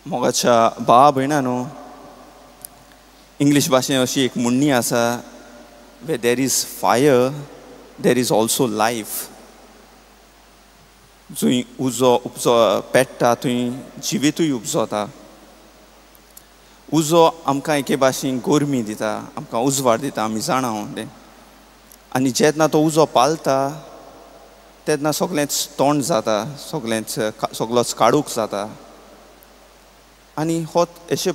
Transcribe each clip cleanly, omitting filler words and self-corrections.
मोगाच्या भावा भयणानो, इंग्लीश भाशेन अशी एक म्हणणी आसा, where there is fire there is also life. जंय उजो उपजो पेट्टा थंय जिवितूय उपजता. उजो आमकां एके भाशेन गरमी दिता, आमकां उजवाड दिता, आमी जाणा तें. आनी जेन्ना तो उजो पालता तेन्ना सगळेंच तोंड जाता, सगळेंच सगळोच काडूक जाता. आनी हो अशे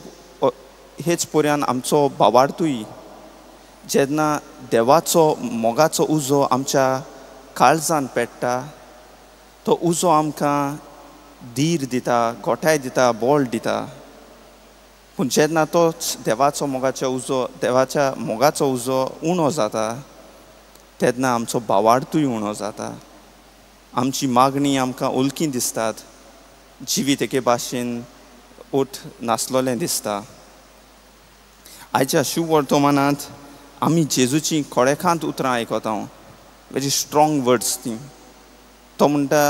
हेच पर्यान आमचो भावार्थूय जेन्ना देवाचो मोगाचो उजो आमच्या काळजान पेट्टा तो उजो आमकां धीर दिता, गोठाय दिता, बळ दिता. पूण जेन्ना तो देवाचो मोगाचो उजो देवाच्या मोगाचो उजो उणो जाता तेन्ना आमचो भावार्थूय उणो जाता. आमची मागणी आमकां उलकी दिसतात, जिवीत एके भाशेन ओठ नासलोलें दिसता. आयच्या शुभवर्तमानांत आमी जेजूची खोडेखांत उतरां आयकता, व्हेरी स्ट्रॉंग वर्ड्स ती. तो म्हणटा,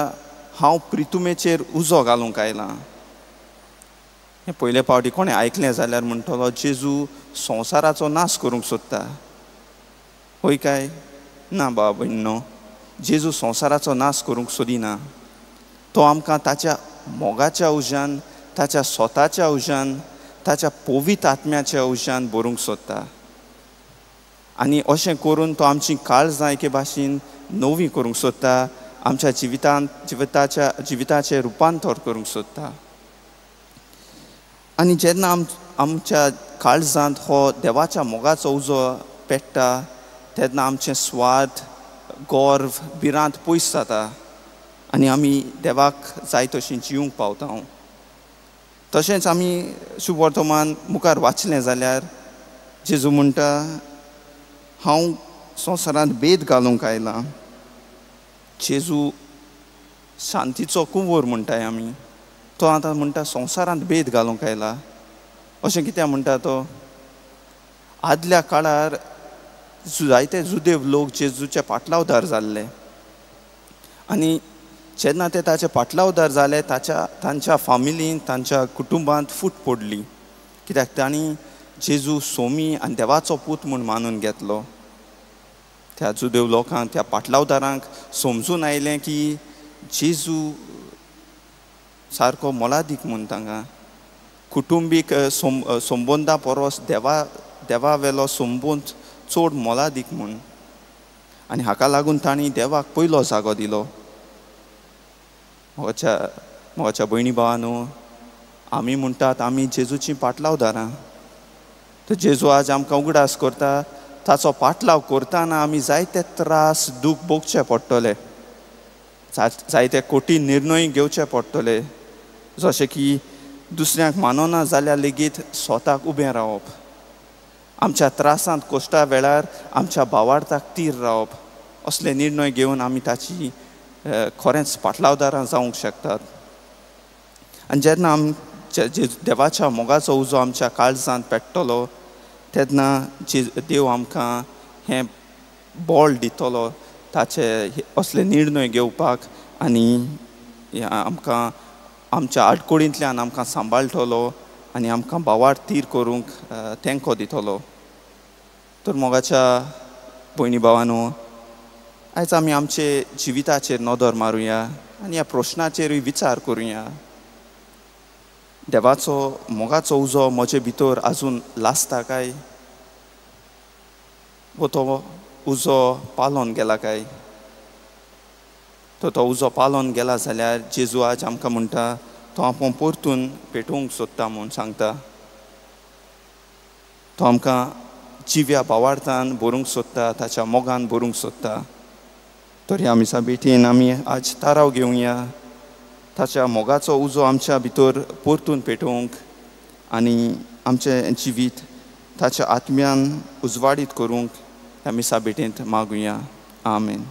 हांव प्रितुमेचेर उजो घालूंक आयलां. हें पयले फावटी कोणें आयकलें जाल्यार म्हणटलो जेजू संवसाराचो नाश करूंक सोदता. हय काय ना बाबा भयणो, जेजू संवसाराचो नाश करूंक सोदिना. तो आमकां ताच्या मोगाच्या उज्यान, ताच्या स्वताच्या उज्यान, ताच्या पवित्र आत्म्याच्या उज्यान भरूंक सोदता. आनी अशें करून तो आमची काळजां एके भाशेन नवी करूंक सोदता, आमच्या जिवितांत जिविताचें रुपांतर करूंक सोदता. आनी जेन्ना आमच्या काळजांत हो देवाच्या मोगाचो उजो पेट्टा तेन्ना आमचें स्वार्थ, गर्व, भिरांत पयस जाता आनी आमी देवाक जाय तशी जिवंक पावता. तशेंच आमी शुभवर्तमान मुखार वाचलें जाल्यार जेजू म्हणटा, हांव संवसारांत भेद घालूंक आयलां. जेजू शांतीचो कुंवर म्हणटाय आमी, तो आतां म्हणटा संवसारांत भेद घालूंक आयला. अशें कित्याक म्हणटा तो? आदल्या काळार जायते जुदेव लोक जेजूचे पाटलावदार जाल्ले आनी जेन्ना ते ताचे पाटलावदार जाले तांच्या फामिलीन, तांच्या कुटुंबांत फूट पडली. कित्याक तांणी जेजू सोमी आनी देवाचो पूत म्हूण मानून घेतलो. त्या जुदेव लोकांक, त्या पाटलावदारांक समजून आयलें की जेजू सारको मोलादीक म्हूण. तांकां कुटुंबीक संबंदा परस देवा वेलो संबंद चड मोलादीक म्हूण. आनी हाका लागून तांणी देवाक पयलो जागो दिलो. मोगाच्या भयणी भावानो, आमी म्हणटात आमी जेजूची पाटलावदारां. तर जेजू आज आमकां उगडास करता, ताचो पाटलाव करतना आमी जायते त्रास, दूख भोगचे पडटले, जायते कठीण निर्णय घेवचे पडटले, जशें की दुसऱ्यांक मानना जाल्यार लेगीत स्वताक उबें रावप, आमच्या त्रासांत कश्टा वेळार आमच्या भावार्थाक तीर रावप. असले निर्णय घेवन आमी ताची खरेंच पाटलावदारां जावंक शकतात. आनी जेन्ना देवाच्या मोगाचो उजो आमच्या काळजांत पेट्टलो तेन्ना देव आमकां हें बळ दितलो ताचे असले निर्णय घेवपाक आनी आमकां आमच्या आडकुळींतल्यान आमकां सांबाळटलो आनी आमकां भावार तीर करूंक तेंको दितलो. तर मोगाच्या भयणी भावानो, आयज आमी आमचे जिविताचेर नदर मारुया आनी ह्या प्रश्नाचेरूय विचार करुया. देवाचो मोगाचो उजो म्हजे भितर आजून लासता काय, वो तो उजो पालोन गेला काय? तो उजो पालोन गेला जाल्यार जेजू आज आमकां म्हणटा तो आपूण परतून पेटोवंक सोदता म्हूण सांगता. तो आमकां जिव्या भावार्थान भरूंक सोदता, ताच्या मोगान भरूंक सोदता. तर ह्या मिसा भेटीन आमी आज थाराव घेवया ताच्या मोगाचो उजो आमच्या भितर परतून पेटोवंक आनी आमचें जिवीत ताच्या आत्म्यान उजवाडीत करूंक ह्या मिसा भेटेंत मागुया. आमेन.